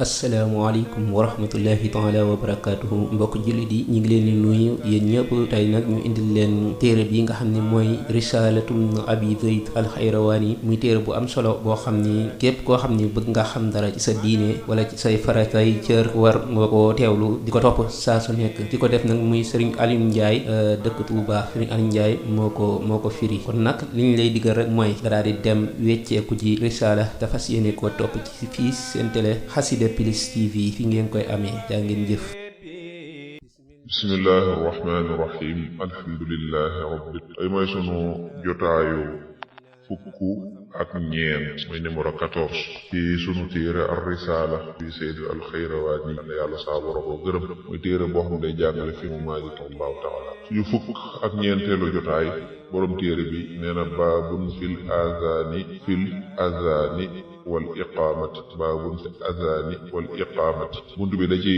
asalaamaaleykum wa rahmatullahi taala wa barakaatuhu mbokk jullit yi ñu ngi leen di nuyu yéen ñëpp. tey nag ñu indil leen téere bi nga xam ne mooy risalatum abi zayd alxayrawaani muy téere bu am solo boo xam ni képp koo xam ni bëgg nga xam dara ci sa diine wala ci say faratay cër war nga ko teewlu di ko topp saa su nekk. di ko def nag muy Serigne Alioune Ndiaye dëkk Touba. Serigne Alioune Ndiaye moo ko firi. kon nag li ñu lay diggal rek mooy nga daal di dem wecceeku ji risala te fas yéene koo topp ci fii seen télé Xassida Plus TV fi ngeen koy amee. yaa ngeen jëf. bismillahi rahmaani rahim alhamdulillahi rabbil ay mooy sunu jotaayu fukk ak ñeent muy numéro 14 ci sunu téere ar risala bi Sayyid al-Xayrawaani yàlla saaboro ko gërëm muy téere boo xam ne day jàngale fi mu maaji allahu taala suñu fukk ak ñeenteelu jotaay borom téere bi nee na baabun fil azaani wal iqaamati baabun fil azaani wal iqaamati buntu bi da ci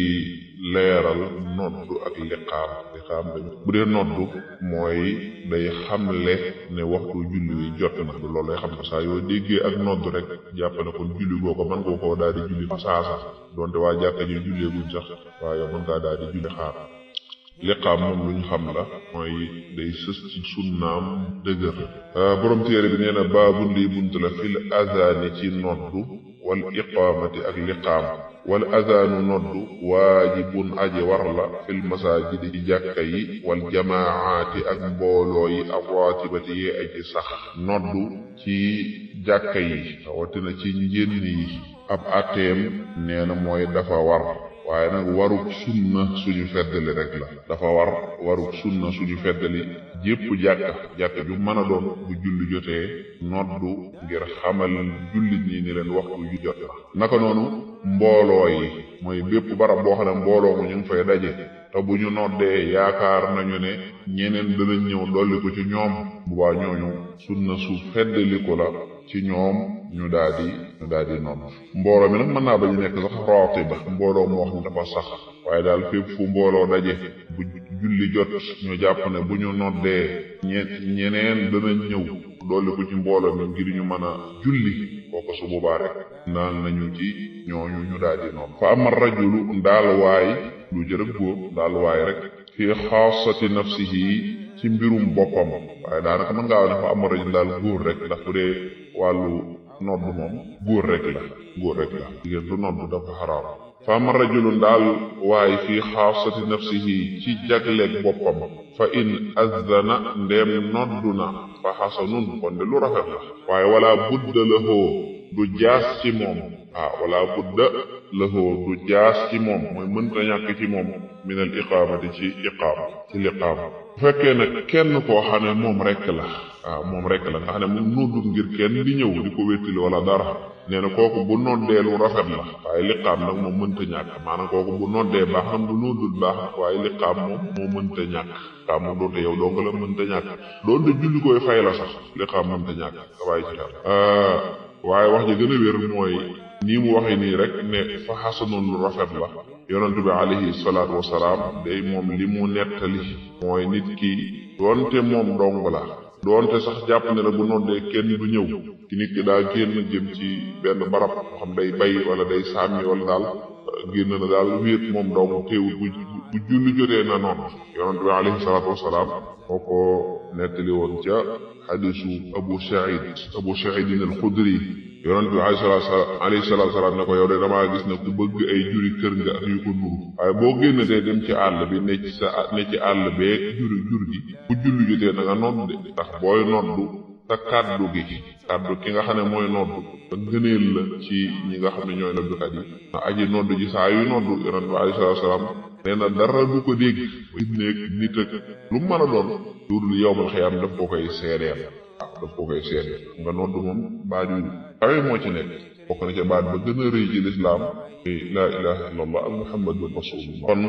leeral noddu ak liqaam bu dee noddu mooy day xamle ne waxtu julli wi jot na loolu lay xam ne saa yoo déggee ak noddu rek jàpp na kon julli goo ko mën nga koo daal di julli fa saasa donte waa jàkka ji jullee guñ sax waaye mën ngaa daal di julli xaar. liqaam moom lu ñu xam la mooy day sës ci sunnaam dëgër. borom téere bi nee na baabun lii bunt la fil azaani ci noddu wal iqaamati ak liqaam wal azaanu noddu waajibun aji war la fil masaajidi ci jàkka yi wal jamaati ak mbooloo yi ak raatibati yee aji sax. noddu ci jàkka yi rawatina ci njënn yi ab ateem nee na mooy dafa war. waaye nag waruk sunna suñu feddali rek la dafa waruk sunna suñu feddali jépp jàkka ju mën a doon bu julli jotee noddu ngir xamal jullit ñi ni leen waxtu ju jot la. naka noonu mbooloo yi mooy bépp barab boo xam ne mbooloo mu ñu ngi fay daje te bu ñu noddee yaakaar nañu ne ñeneen danañ ñëw dolli ko ci ñoom bu baa ñooñu sunna su feddali ko la ci ñoom ñu daal di nodd. mbooloo mi nag mën naa bañ nekk sax raatiba mbooloo moo xam ne dafa sax waaye daal fépp fu mbooloo daje bu julli jot ñu jàpp ne bu ñu noddee ñeneen danañ ñëw dolli ko ci mbooloo mi ngir ñu mën a julli kooku su boobaa rek naan nañu ci ñooñu ñu daal di nodd. fa ama rajulu ndaal waay lu jërëg góor ndaal waay rek fi xaasati nafsihi ci mbirum boppam waaye daanaka mën ngaa wax ne fa ama rajulu ndaal góor rek ndax bu dee wàllu nodd moom góor rek la jigéen du nodd dafa xaraam. fa ama rajulun daal waaye fii xaasati nafsihi ci jagleeg boppam fa in azdana ndeem noddu na fa xasanun kon de lu rafet la waaye wala budda lahoo du jaas ci moom mooy mënta ñàkk ci moom minal iqaamati ci liqaam bu fekkee nag kenn koo xam ne moom rek la nga xam ne moom noddul ngir kenn di ñëw di ko wéttali wala dara nee na kooku bu noddee lu rafet la waaye liqaam nag moom mënta ñàkk maanaam kooku bu noddee baax na bu noddul baax na waaye liqaam moom moo mënta ñàkk liqaam moom doonte yow dong la mënta ñàkk doonte julli koy fay la sax liqaam mënta ñàkk nga bàyyi ci xel. waaye wax ji gën a wér mooy nii mu waxee nii rek ne fa xasanoon lu rafet la yonent bi alayhi salaatu wasalaam day moom li mu nettali mooy nit ki doonte moom dong la doonte sax jàpp ne la bu noddee kenn du ñëw ki nit ki daa génn jëm ci benn barab moo xam day bay wala day sàmmi wala daal génn na daal wéet moom dong teewul bu julli jotee na noonu yonent bi alayhi salaatu wasalaam moo ko nettali woon ca hadisu Abu Sa'id al-Khudri yonent bi alayhi salaatu wasalaam ne ko yow de damaa gis ne ku bëgg ay juri kër nga ak yu ko nuru waaye boo génnatee dem ci àll bi ne ci àll bee jur gi bu julli jotee na nga nodd de ndax booy noddu sa kàddu ki nga xam ne mooy noddu sa ngëneel la ci ñi nga xam ne ñooy noddukat yi na aji noddu ji saa yu noddu yonent bi alayhi salaatu wasalaam nee na dara du ko dégg neeg nit ak lu mën a doon dudul yowmal xiyaam daf ko koy seedeel nga noddu moom baat yu kawe moo ci nekk bokk na ca baat ba gën a rëy ci lislaam laa ilaha illallah ak muhammadun rasulullah. kon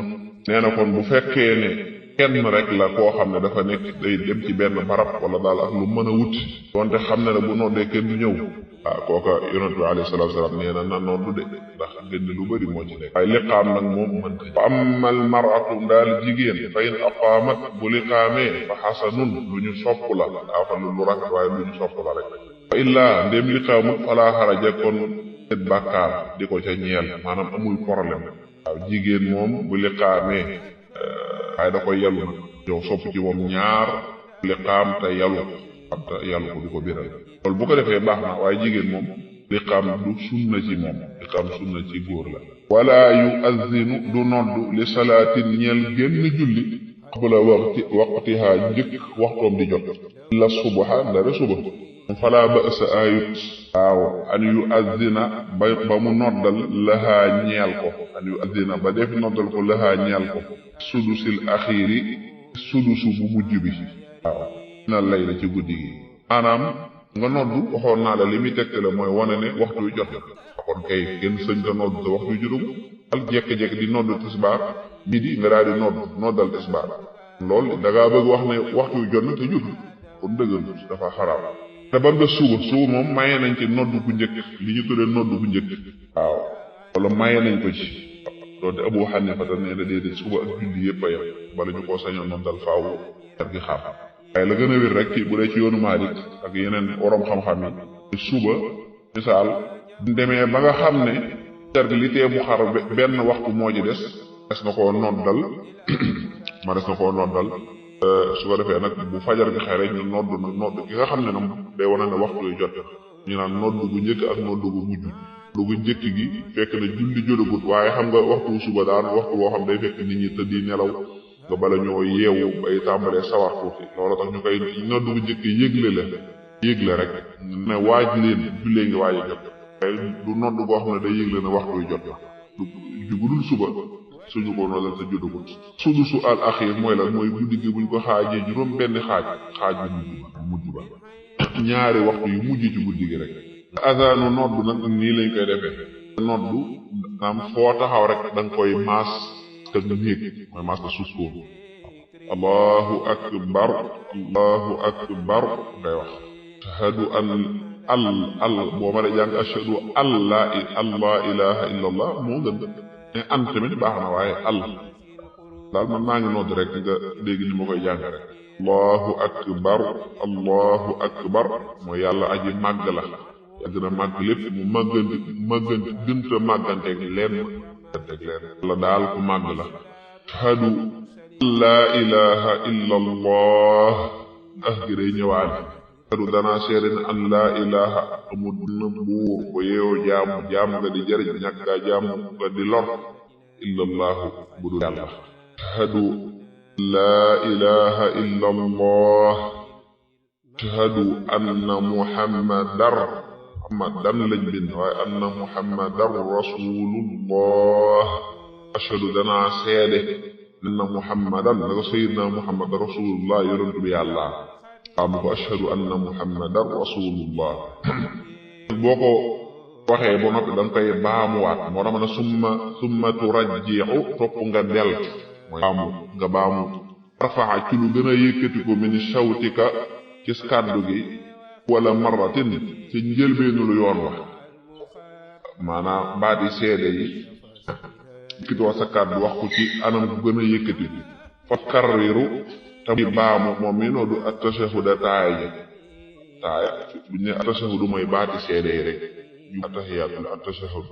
nee na kon bu fekkee ne kenn rek la koo xam ne dafa nekk day dem ci benn barab wala daal ak lu mën a wuti donte xam ne bu noddee kenn du ñëw kooka yonent bi alayhi salaatu wasalaam nee na noddu de ndax gën lu bari moo ci nekk. waaye liqaam nag moom mënta fa amal mar'atu daal jigéen fa in aqaamat bu liqaamee fa xasanun lu ñu sopp la daa fa lu rafet waaye lu ñu sopp la rek. fa illaa ndéem liqaamut falaa xaraja kon et bàkkaar di ko ca ñeel maanaam amul problème waaw jigéen moom bu liqaamee waaye da koy yalu nag yow sopp ci moom ñaar liqaam te yalu ko di ko biral loolu bu ko defee baax na waaye jigéen moom liqaam du sunna ci moom liqaam sunna ci góor la wala yu azinu du noddu li salaatin ñeel génn julli qabla waqtiha njëkk waxtoom di jot la subaha ndare suba fala ba'sa ayut waaw an yu azina ba mu noddal lahaa ñeel ko an yu azina ba def noddal ko lahaa ñeel ko sudusil axiiri sudusu bu mujj bi waaw na lay la ci guddi gi maanaam nga noddu waxoon naa la li muy tegte la mooy wane ne waxtu yu jot kon kay kenn sëñ ta nodd te waxtu yu jotagu al jekk-jekk di nodd tisbaar midi nga daal di noddal tisbaar loolu da ngaa bëgg wax ne waxtu yu jot na te jotul kon dëggal dafa xaraam te ba nga suba moom maye nañ ci nodd bu njëkk li ñu tuddee nodd bu njëkk waaw wala maye nañ ko ci doonte Abu Hanifa ta nee na déedéet suba ak julli yëpp a yem bala ñu koo sañoon noddal faaw jar gi xam waaye la gën a wér rek ci bu dee ci yoonu Maalik ak yeneen waroom xam-xam yi suba misaal demee ba nga xam ne jar gi li tee mu xar benn waxtu moo ci des na koo noddal su ko defee nag bu fajar gi xare ñu nodd ki nga xam ne nag day wane ne waxtu yu jot ñu naan nodd gu njëkk ak nodd gu mujj lu gu njëkk gi fekk na julli jotagut waaye xam nga waxtu suba daan waxtu boo xam day fekk nit ñi tëddi nelaw nga bala ñoo yeewu bay tàmbalee sawar tuuti loolu tax ñu koy nodd gu njëkk yëgle rek ne waaj leen jullee ngi waaj a jot waaye du nodd goo xam ne day yëgle ne waxtu yu jot jugudul suba suñu ko noddal te jotagul sudusu al axir mooy la mooy guddi gi buñ ko xaajee juróom benn xaaj bu mujj ba ñaari waxtu yu mujj ci guddi gi rek azanu noddu nag nii lañ koy defee noddu am foo taxaw rek da nga koy maas te néeg mooy maas te suuf koo allahu akbar ngay wax ashhadu an boo ma de jàng ashhadu an la ilaha illa allah moo gën ne an tamit baax na waaye daal man maa ngi nodd rek nga dégg ni ma koy jàng rek allahu akbar mooy yàlla aji màgg la yàgg na màgg lépp mu màgganti gënta màgganteeg leen la daal ku màgg la ashhadu an laa ilaha illa allah gi day ñëwaale ashhadu danaa seede ne an laa ilaha amul na buur ko yeewoo jaamu nga di jëriñ ñàkk gaa jaamu nga di lor illa allahu bu dul yàlla ashhadu laa ilaha illa allah ashhadu anna muhammadan lañ bind waaye anna muhammadan rasulullah ashhadu danaa seede anna muhammadan nako sayyidna muhammad rasulullah yonentu bi yàlla am ko ashhadu anna muhammadan rasulullah boo ko waxee ba noppi da nga koy baamuwaat moo tax ma ne summa turajji'u topp nga del mooy baamu rafaa ci lu gën a yëkkati ko min shawtika ci kàddu gi wala marratin ci njëlbeenu lu yoon wax maanaam baati seede yi yëkkatoo sa kàddu wax ko ci anam gu gën a yëkkati fa karriru te muy baamu moom mi noo du at-tashahhud taaya buñ ne at-tashahhud mooy baati seede yi rek yu attahiyaatu la at-tashahhud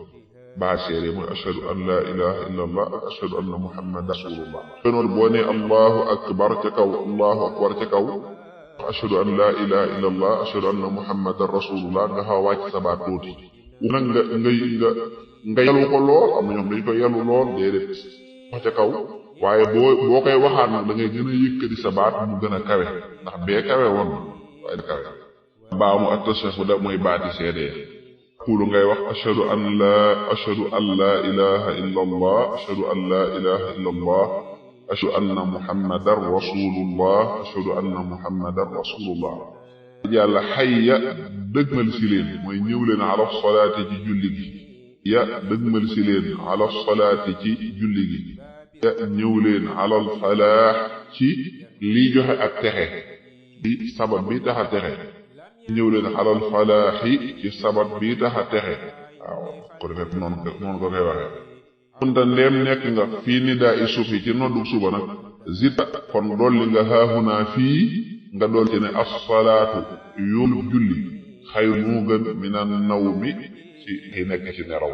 baati seede mooy ashhadu an la ilaha illa allah ak ashhadu anna muhammadan rasulullah noonu boo ne allahu akbar ca kaw ashhadu an la ilaha illa allah ashhadu anna muhammadan rasulullah nga xaw a wàcc sa baat tuuti nag nga yalu ko lool am na ñoom dañ ko yalu lool déedéet wax ca kaw waaye boo koy waxaat nag da ngay gën a yëkkati sa baat mu gën a kawe ndax bee kawe woon waaye da kawe baamu at-tashahhud mooy baati seede kuulu ngay wax ashhadu an la ilaha illa allah ashhadu an la ilaha illa allah ashhadu anna muhammadan rasulullah ashhadu anna muhammadan rasulullah yàlla hayya dëgmal si leen mooy ñëw leen ala salaati ci julli gi ya dëgmal si leen ala salaati ci julli gi ya ñëw leen ala falaax ci lii joxe ak texe di sabab bi tax a texe ñëw leen ala falaaxi ci sabab bi tax a texe waaw ko defee noonu ko koy waxee kunta ndeem nekk nga fii nidaa i sufi ci noddu suba nag zita kon dolli nga haahunaa fii nga dool ci ne as-salaatu yoolu julli xayru moo gën minan nawmi ci ay nekk ci nelaw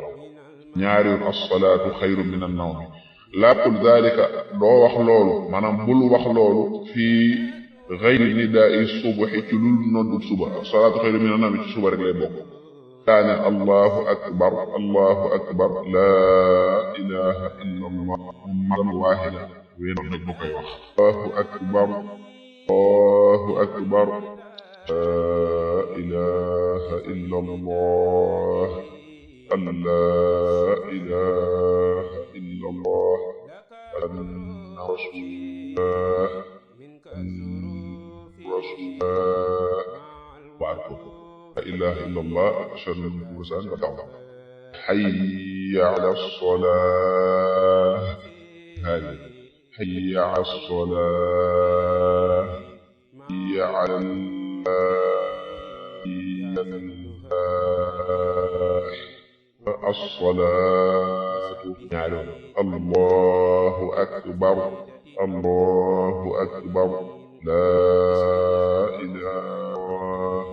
ñaari yoon as-salaatu xayrun min an-nawmi laa qul daalika doo wax loolu maanaam bul wax loolu fii xayri nidaa'i subhi ci lul noddu suba as-salaatu xayrun min an-nawmi ci suba rek lay bokk kaane allahu akbar laa ilaha illa allah muhammadan waahida wéen nag bu koy wax allahu akbar laa ilaha illa allah laa ilaha illa allah anna rasulullah waarko laa ilaha illa allah ashhadu an la ilaha illa allah hayya ala salah hadi hayya ala salah hayya ala as-salaatu ñaari allahu akbar laa ilaha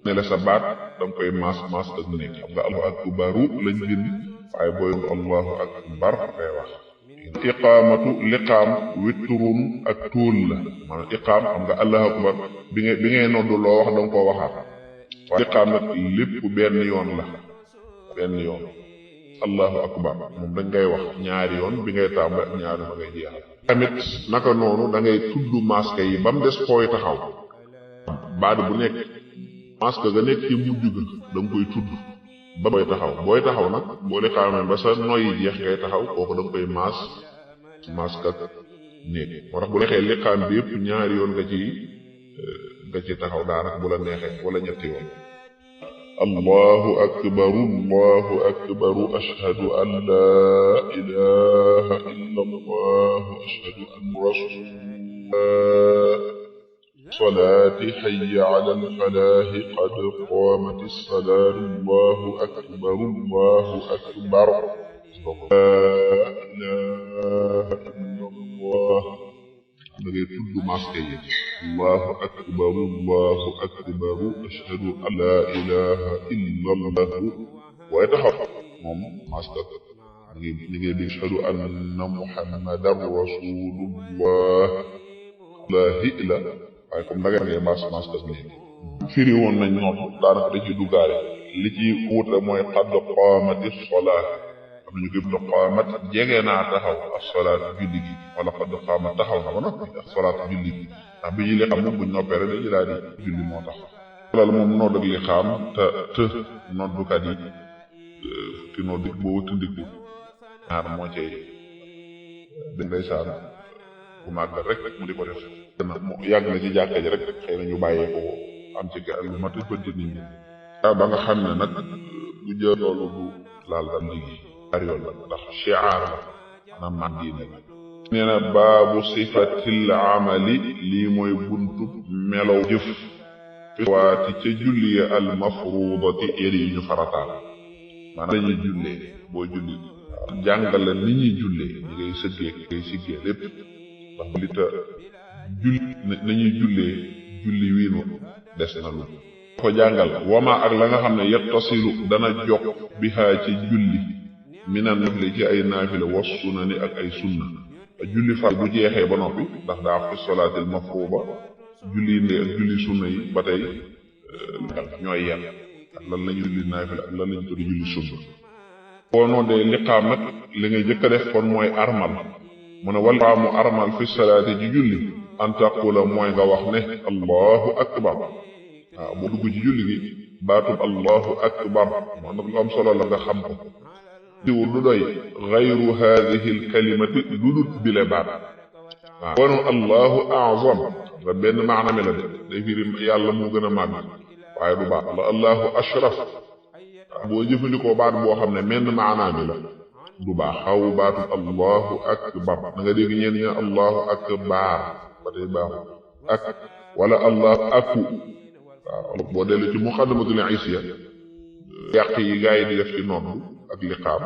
ne la sa baat danga koy maas ak nekk xam nga allahu akbaru lañ bind waaye booy allahu akbar ngay wax iqaamatu liqaam witturun ak tuul la maanaam iqaam xam nga allahu akbar bi ngay noddu loo wax danga koo waxaat waaye liqaam nag lépp benn yoon la allahu akbar moom dañ ngay wax ñaari yoon bi ngay tàmbali ak ñaari ma ngay jeexal tamit naka noonu da ngay tudd masque yi ba mu des fooy taxaw baat bu nekk masque ga nekk ci mujj ga da nga koy tudd ba booy taxaw nag boo li xaamee ba sa noyyi jeex ngay taxaw kooku da nga koy masque ak néeg moo tax bu neexee liqaam bi yëpp ñaari yoon nga ci taxaw daanaka bu la neexee wala ñetti yoon allahu akbar ashhadu an laa ilaha illa allah ashhadu anna rasulullah salaati hayya ala al-falaahi qad qaamatis salaatu allahu akbar laa ilaha illa allah da ngay tudd masque yi allahu akbar ashhadu an laa ilaha illa allah waaye taxaw moom masque ni ngay di ashhadu anna muhammadan rasulullah laahi la waaye comme da ngay masque ni firi woon nañ noonu daanaka da ciy duggaale li ci wuute mooy qad qaamati salaat am nañu koy qad qaamat jege naa taxaw as-salaat julli gi wala qad qaamat taxaw na ba noppi as-salaat julli gi ndax bi ñu li xam buñ noppee rek dañuy daal di julli moo tax loolu moom nodd ak li xam te noddukat yi ki nodd boo wëttandiku ñaar moo cay dañ ndeysaan bu màggal rek mu di ko def yàgg na ci jàkka ji rek xëy na ñu bàyyee ko am ci ga lu mat bënti nit ñi ba nga xam ne nag bu jël loolu du laal dam liggéey ar yoon la ndax shi'ar la maanaam man diine la nee na baabu sifatil amali lii mooy buntu melow jëf waati ca julli al mafruudati yëri yi ñu farataal maanaam dañuy jullee boo julli jàngal la ni ñuy jullee ñi ngay sëggee ngay siggee lépp ndax li ta nañuy jullee julli wiinu des na lu ko jàngal wama ak la nga xam ne yattasilu dana jokk bihaa ci julli minan nafli ci ay naafila was sunani ak ay sunna julli far bu jeexee ba noppi ndax daa fi solaatil mafruuba julli ndee ak julli sunna yi ba tey ñooy yem ak lan lañu julli naafila ak lan lañu tuddi julli sunna boo noo dee liqaam nag li ngay jëkk a def kon mooy armal mu ne wal mu armal fi salaati ji julli an taqula mooy nga wax ne allahu akbar waaw boo dugg ci julli gi baatub allahu akbar moo nag lu am solo la nga xam ko diw du doy gayru haadihi alkalimati lu dut bile baat waaw wonu allahu a'zam nga benn maana mi la de day firi yàlla moo gën a màgg waaye du baax la allahu ashraf boo jëfandikoo baat boo xam ne menn maanaa mi la du baax xaw baatu allahu akbar da nga dégg ñeen ñeen allahu akbar ba tey baaxu ak wala allahu aku waaw boo dellu ci muqaddamatul isiya yàq yi gaa yi di def ci nodd ak liqaam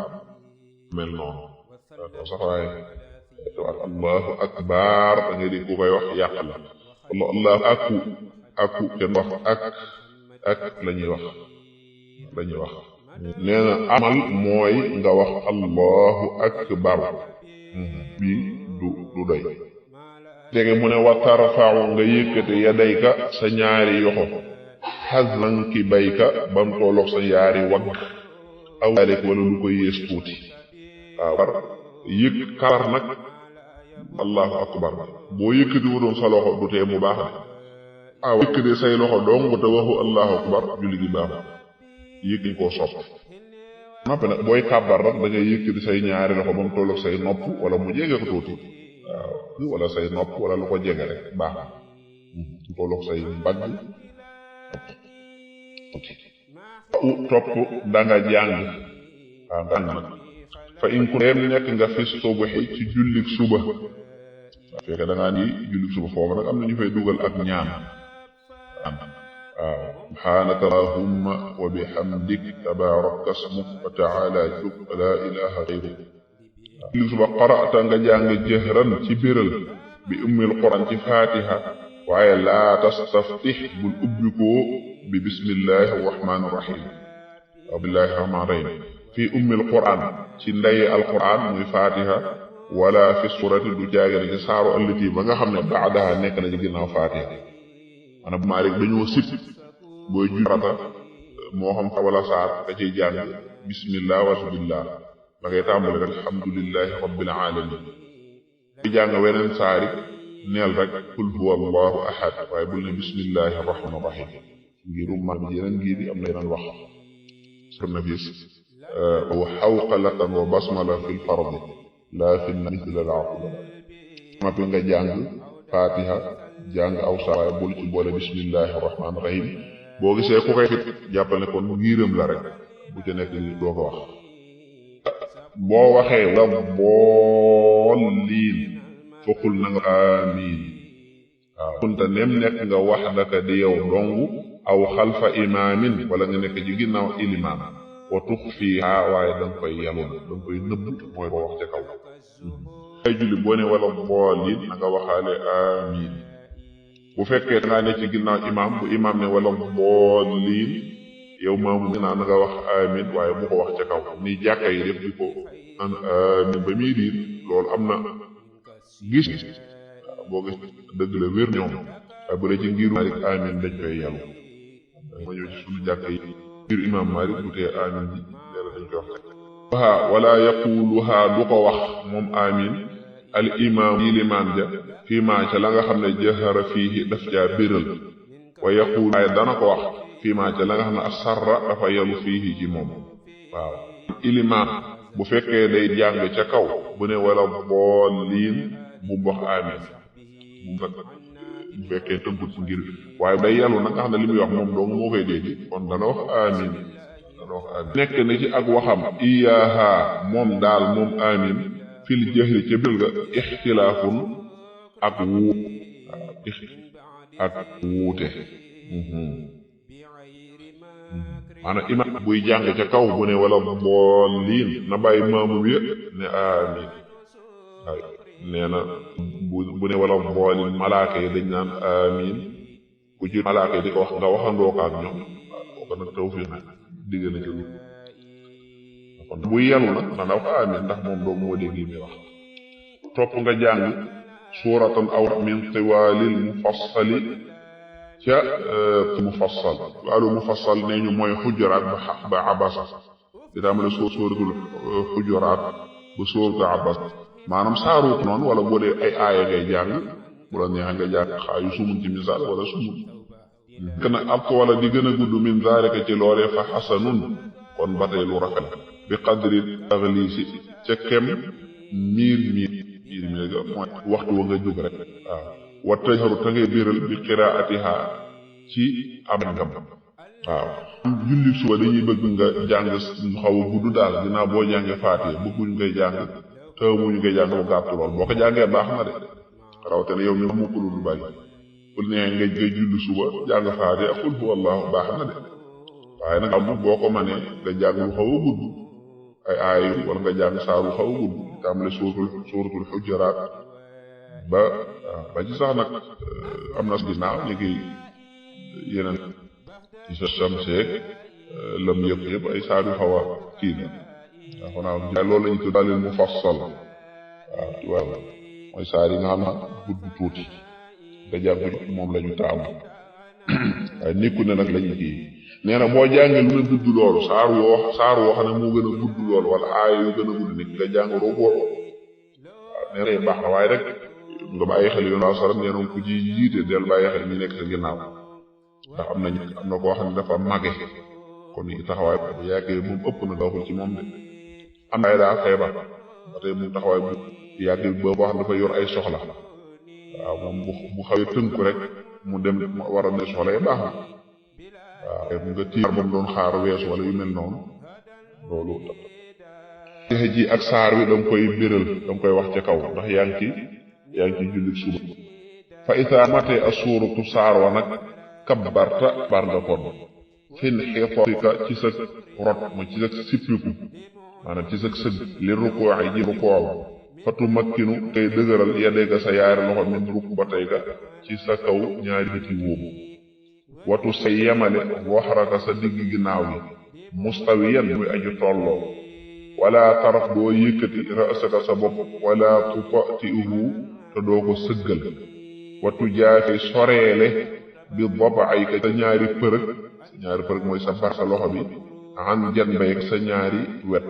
mel noonu doo sax waaye allahu akbar da ngay dégg ku koy wax yàq la allahu aku kenn wax ak la ñuy wax nee na amal mooy nga wax allahu akbar bi du doy tege mu ne wa tarfa'u nga yëkkate yadayka sa ñaari yoxo hazlan ki bayka bam tolloog sa yaari wagg aw dalik wala lu ko yées tuuti waaw yëg kabar nag allahu akbar boo yëkkati wutoon sa loxo du tee mu baax de waaw yëkkati say loxo dong te waxu allahu akbar julli gi baaxul yëg ñu koo sopp noppi nag booy kàbbar rek da ngay yëkkati say ñaari loxo ba mu tolloog say nopp wala mu jege ko tuuti waaw wala say nopp wala lu ko jege rek baax na mu tolloog say mbagg topp da nga jàng waaw nga nag fa in ku neem nekk nga fi subuhi ci jullik suba fekk da ngaa ni jullik suba foofu nag am na ñu fay dugal ak ñaan waaw subhaanaka allahumma wa bihamdik tabaaraka ismuk wa ta'ala jub la ilaha ghayruk jullik suba qara'ta nga jàng jahran ci biral bi ummil quran ci fatiha waaye laa tastaftih bul ubbikoo bi bismillahi rahmaani rahim wa billahi rahmaani rahim fi ummil quran ci ndaye alquran muy fatiha wala fi surati du jaagane ci saaru allati ba nga xam ne baadaha nekk na ci ginnaaw fatiha maanaam bu maa rek dañoo sip booy julli moo xam fa wala saar da ciy jàng bismillah walhamdulillah da ngay tàmbali rek alhamdulillahi rabbil alamin di jàng weneen saari neel rek qul huwa allahu ahad waaye bul ne bismillahi rahmaani rahim ngirum mag yeneen ngir yi am na yeneen wax nafis wa hawqalatan wa basmala fil fardi la fi mithla al-aqla mapi nga jàng fatiha jàng aw saar bul ci boole bismillahi rahmaani rahim boo gisee ku koy fit jàppal ne kon ngiram la rek bu ci nekk doo ko wax boo waxee la boolliin foqul na nga amiin waaw kunta nem nekk nga wax daka di yow dong aw xalfa imaamin wala nga nekk ci ginnaaw ilimaan wa tux fii waaye danga koy yaloon danga koy nëbb mooy ko wax ca kaw ay julli boo ne wala boolliin na nga waxaale amiin bu fekkee dangaa nekk ci ginnaaw imaam bu imaam ne wala boolliin yow maamu dinaa na nga wax amiin waaye bu ko wax ca kaw ni jàkka yi def di ko an amiin ba muy riir loolu am na gis waaw boo gis dëgg la wér ñoom waaye bu dee ci ngiru Malik amiin dañ koy yàllu ma ñëw ci suñu jàkka yi ngir imaam Malik bu tee amiin ji leela dañ koy wax wala yaquluha du ko wax moom amiin al imaam yi limaan ja fii maa ca la nga xam ne jahara fiihi daf caa biral wa yaqul waaye dana ko wax fii maa ca la nga xam ne asarra dafa yalu fiihi ci moom waaw ilimaan bu fekkee day jàng ca kaw bu ne wala booliin bu wax amiin bu fekkee tënkut ci ngir waaye day yalu nag nga xam ne li muy wax moom dong moo koy dégg kon dana wax amiin nekk na ci ak waxam iyaaha moom daal moom amiin fil jahri ca biral ga ixtilaafun ak wuute maanaam imaam buy jàng ca kaw bu ne wala booliin na bàyyi maamum ya ne amiin waaw nee na bu ne wala booliin malaaka yi dañ naan amiin ku ci malaaka yi di ko wax nga waxandoo ko ak ñoom waaw ko nag tawfiq na digg na ci lu kon buy yelu nag na wax amiin ndax moom doo moo dégg li muy wax topp nga jàng suuratan aw min tiwaalil mufassali ca mufassal wàllu mufassal nee ñu mooy xujuraat ba abasa di tàmbale sóoratul xujuraat ba sóoratul abasa maanaam saaruut noonu wala boo dee ay aaya ngay jàng bu la neexee nga jàng xaayu sumun ci misaal wala sumun gën a ab wala di gën a gudd min zaalika ci loolee fa xasanun kon ba tey lu rafet bi qadri taglisi ca kem miir ga mooy waxtu wa nga jóg rek waaw wa tajharu ta ngay biral bi qiraatiha ci am ngam waaw julli suba dañuy bëgg nga jàng xaw a gudd daal ginnaaw boo jàngee faatiha bëgguñ ngay jàng tawmuñu ngay jàng bu gàtt lool boo ko jàngee baax na de rawatina yow mi mu ko lu bari bu nee nga julli suba jàng faatiha qul huwallahu baax na de waaye nag am boo ko manee nga jàng lu xaw a gudd ay aay wala nga jàng saaru xaw a gudd tàmbale suuratul xujuraat ba ci sax nag am na ginnaaw ñu ngi yeneen ci sa samseeg lam yëpp ay saar yu xaw a kii la waaw xanaa loolu lañu tudd dalil mufassal waaw mooy saar yi nga xam ne gudd tuuti nga jàng moom la ñu taamu waaye nekku ne nag lañu kii nee na boo jàngee lu ne gudd loolu saar woo xam ne moo gën a gudd loolu wala aaya yu gën a gudd nit nga jàng rooboo waaw nee na baax na waaye rek nga bàyyi xel yoon waaw saram nee na ku ci jiite del bàyyi xel ñu nekk sa ginnaaw ndax am na koo xam ne dafa màgge kon ni taxawaay bu yàggee moom ëpp na doxul ci moom de am na ay daa feebar ba tey moom taxawaay bu yàggee ba boo xam dafa yor ay soxla waaw moom bu xawee tënku rek mu dem war a ne soxla yi baax na waaw nga tiir ba mu doon xaar weesu wala yu mel noonu loolu texe ji ak saar wi danga koy biral danga koy wax ca kaw ndax yaa ngi ci jullit suba fa isaa matee a suuratu saar wa nag kabbarta bar nga kon fin xeefotika ci sa rot mu ci sa sippiku maanaam ci sa sëgg li rukkoo ay ji rukkoow fatu makkinu tey dëgëral yaddeega sa yaari loxo min rukk ba tey ga ci sa kaw ñaari biti wóobu watu sa yemale waxaraka sa digg ginnaaw gi mustawiyan muy aju tolloo wala taraf doo yëkkati ra'saka sa bopp wala tutati'uhu te doo ko sëggal watu jaafi soreele bi bopp ay ka sa ñaari përëg mooy sa bar sa loxo bi an janbayek sa ñaari wet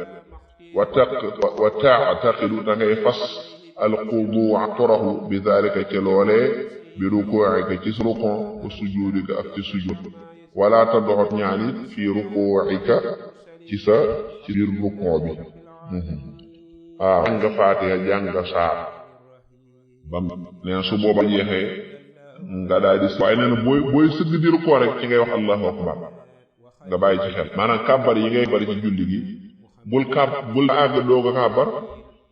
wa taqidu da ngay fas alxuduwa toroxlu bi daalika ca loolee bi rukuu'ika ci rukon wa sujuudika ak ci sujud wala ta doxot ñaanit fii rukuu'ika ci biir rukon bi waaw nga faatiha jàng nga saar bam nee na su booba jeexee nga daal di waaye nee na booy sëgg di rukoo rek ci ngay wax allahu akbar nga bàyyi ci xel maanaam kàbbar yi ngay bari ci julli gi bul àgg doog a kàbbar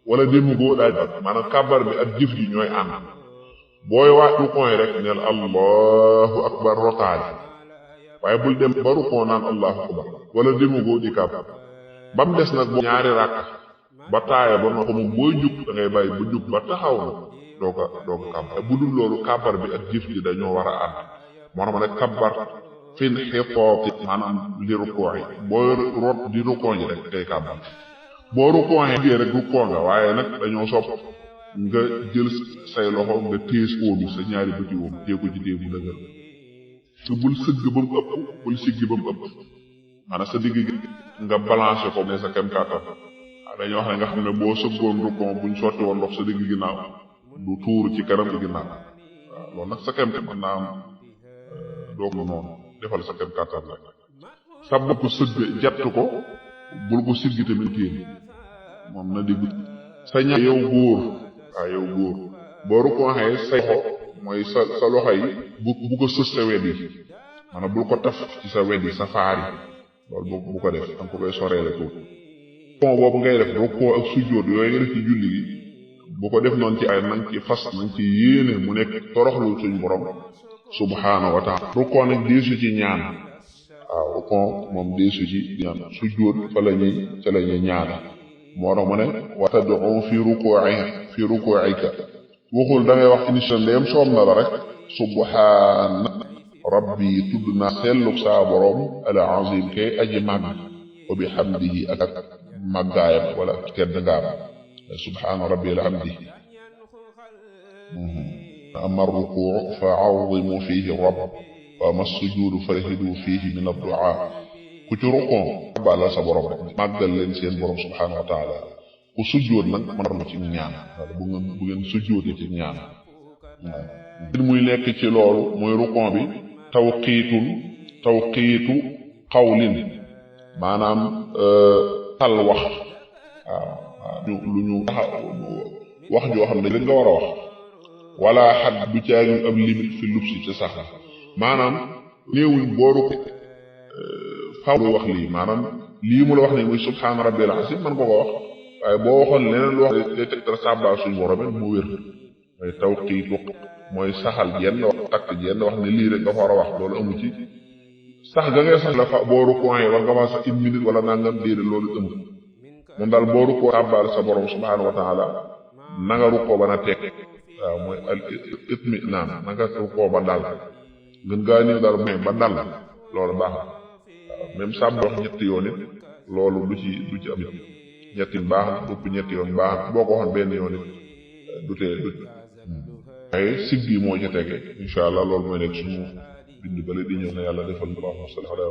wala dému goo daaj maanaam kàbbar bi ak jëf ji ñooy ànd booy waat rukoo yi rek neel allahu akbar rotaale waaye bul dem ba rukoo naan allahu akbar wala dému goo di kàbbar ba mu des nag boo ñaari ràkk ba taaya ba ma ko moom booy jug da ngay bàyyi ba jug ba taxaw na doo ko kàbbar bu dul loolu kàbbar bi ak jëf ji dañoo war a ànd moo tax ma ne kàbbar fin xepooti maanaam li rukkoo yi boo rot di rukkoo ji rek ngay kàbbar boo rukkoo yi rek rukkoo nga waaye nag dañoo sopp nga jël say loxo nga tées óomi sa ñaari bëti óom téeku ci téeku dëgër te bul sëgg ba mu ëpp bul siggi ba mu ëpp maanaam sa digg gi nga balancé ko ne sa kem kàttan dañoo wax ne nga xam ne boo sëggoon rukkoo buñ sotti woon ndox sa digg ginnaaw du tuur ci kanam ci ginnaaw waaw loolu nag sa kem mën naa am doog na noonu defal sa kem kàttan rek sa bopp sëgg jett ko bul ko siggi tamit téen moom na digg sa ñaar yow góor boo rukkooxee say loxo mooy sa loxo yi bu ko sës sa wet yi maanaam bul ko taf ci sa wet yi sa faar yi loolu bu ko def danga ko koy soreele ko pont boobu ngay def rukkoo ak sujjóot yooyu nga def ci julli gi bu ko def noonu ci ay nang ci fas nang ci yéene mu nekk toroxlu suñu borom subhaanahu wa taala rukkoo nag deesu ci ñaan waaw rukkoo moom deesu ci ñaan sujjóot ca la ñuy ñaan moo tax mu ne wa tad'u fi ruku'ika waxul da ngay wax incha ndeem soob na la rek subhaana rabbi tudd naa selluk saa borom al azim kay aji màgg wa bihamdihi ak màggaayam wala tedd ngaam subhaana rabbil hamdi amma rukuu fa azimu fihi rabb wa amma sujuudu farhidu fihi min ad-du'a ku ci rukoo bala sa borom rek màggal leen seen borom subhaanahu wa taala ku sujjóot nag mën ci ñaan wala bu ngeen sujjóotee ci ñaan waaw muy nekk ci loolu muy rukoo bi tawqiitu qawlin maanaam tal wax lu ñu wax joo xam ne dañ nga war a wax wala xad du caagin ab limite fi lubsi ci sax maanaam néewuñ booru faw muy wax lii maanaam lii mu la wax ne muy subhaana rabbil azim man ko wax waaye boo waxoon leneen lu wax day tegtal sàbbaa suñu borom mu wér mooy tawqiitu mooy saxal jenn wax takk jenn wax ne lii rek nga war a wax loolu amu ci sax ga ngay sax la fa booru point war nga wax sax une minute wala nangam déedéet loolu amul moom daal boo rukkoo sàbbaal sa borom subhaanahu wa taala na nga rukkoo ba na teg waaw mooy al itminaan na nga rukkoo ba dal gën gaa néew daal mooy ba dal loolu baax na waaw même sàmm wax ñetti yoon it loolu du ci am ñetti baax na ëpp ñetti yoon baax na boo ko waxoon benn yoon it du tee waaye sig bi moo ca tege incha allah loolu mooy nekk suñu bind bale di ñëw na yàlla defal allahumma salli ala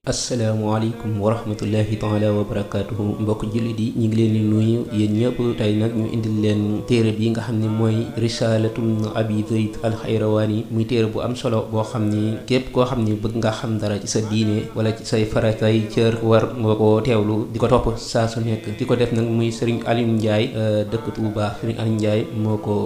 asalaamaaleykum wa rahmatullahi taala wa barakaatuhu mbokk jullit yi ñu ngi leen di nuyu yéen ñëpp tey nag ñu indil leen téere bi nga xam ne mooy risalatum abi zayd alxayrawaani muy téere bu am solo boo xam ni képp koo xam ni bëgg nga xam dara ci sa diine wala ci say faratay cër war nga ko teewlu di ko topp saa su nekk di ko def nag muy Serigne Alioune Ndiaye dëkk Touba Serigne Alioune Ndiaye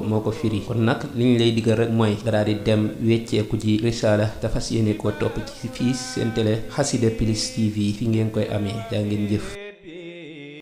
moo ko firi kon nag li ñu lay digal rek mooy nga daal di dem wecceeku ji risala te fas yéene koo topp ci fii seen télé Xassida Plus TV fi ngeen koy amee jaa ngeen jëf